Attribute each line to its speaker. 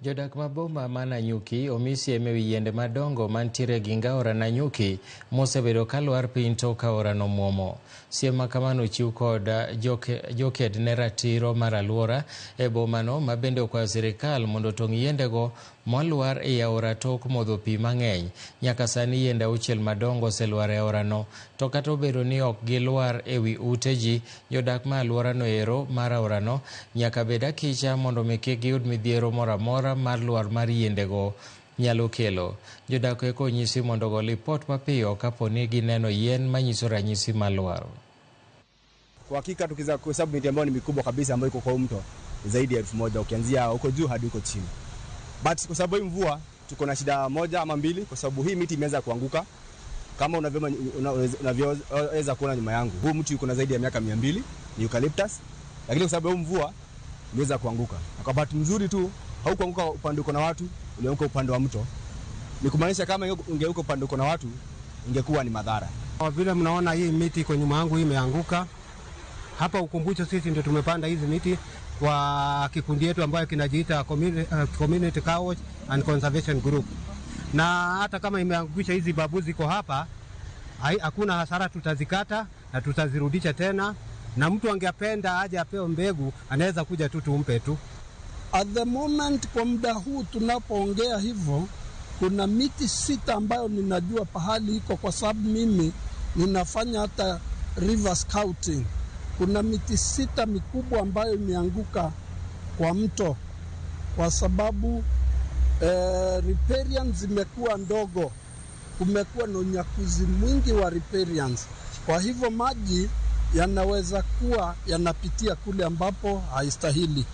Speaker 1: Jodak ma boma ma Nanyuki omi siem ewi yiende madongo mantiere e ging aora Nanyuki mosebedo kalwar piny tok aorano muomo. Siem ma kamano ochiw kod joked ne ratiro mar aluora e bomano ma bende okwayo sirikal mondo otong' yiendego molwar ei aora tok modho pi mang'eny. Nyaka sani yiende 6 madongo oselwar e aorano, to kata obedo ni ok gilwar ewi ute ji, jodak ma aluorano ero mar aorano nyaka bed akicha mondo mi kik giyud midhiero moro amora mar lwar mar yiendego nyalo kelo. Jodak eko onyisi mondo ogo lipot mapiyo kapo ni gineno yien manyiso ranyisi mar lwar.
Speaker 2: Kwa hakika tukiweza kuhesabu miti ambayo ni mikubwa kabisa ambayo iko kwa mto zaidi ya 1000 ukianzia huko juu hadi huko chini. But kwa sababu hii mvua tuko na shida moja ama mbili, kwa sababu hii miti imeanza kuanguka. Kama unavyoweza kuona nyuma yangu, huu mti uko na zaidi ya miaka 200, ni eucalyptus, lakini kwa sababu hii mvua imeweza kuanguka. Na kwa bahati nzuri tu haukuanguka upande uko na watu, ulianguka upande wa mto. Ni kumaanisha kama ingeuka upande uko na watu ingekuwa ni madhara.
Speaker 3: Kwa vile mnaona hii miti iko nyuma yangu imeanguka. Hapa Ukumbusho sisi ndio tumepanda hizi miti kwa kikundi yetu ambayo kinajiita Community Car Watch and Conservation Group. Na hata kama imeangusha hizi babu ziko hapa, hakuna hasara, tutazikata na tutazirudisha tena. Na mtu angependa aje apewe mbegu, anaweza kuja tu tumpe tu.
Speaker 4: At the moment, kwa muda huu tunapoongea hivyo, kuna miti 6 ambayo ninajua pahali iko, kwa sababu mimi ninafanya hata river scouting. Kuna miti 6 mikubwa ambayo imeanguka kwa mto kwa sababu riparians zimekuwa ndogo. Kumekuwa na unyakuzi mwingi wa riparians. Kwa hivyo maji yanaweza kuwa yanapitia kule ambapo haistahili.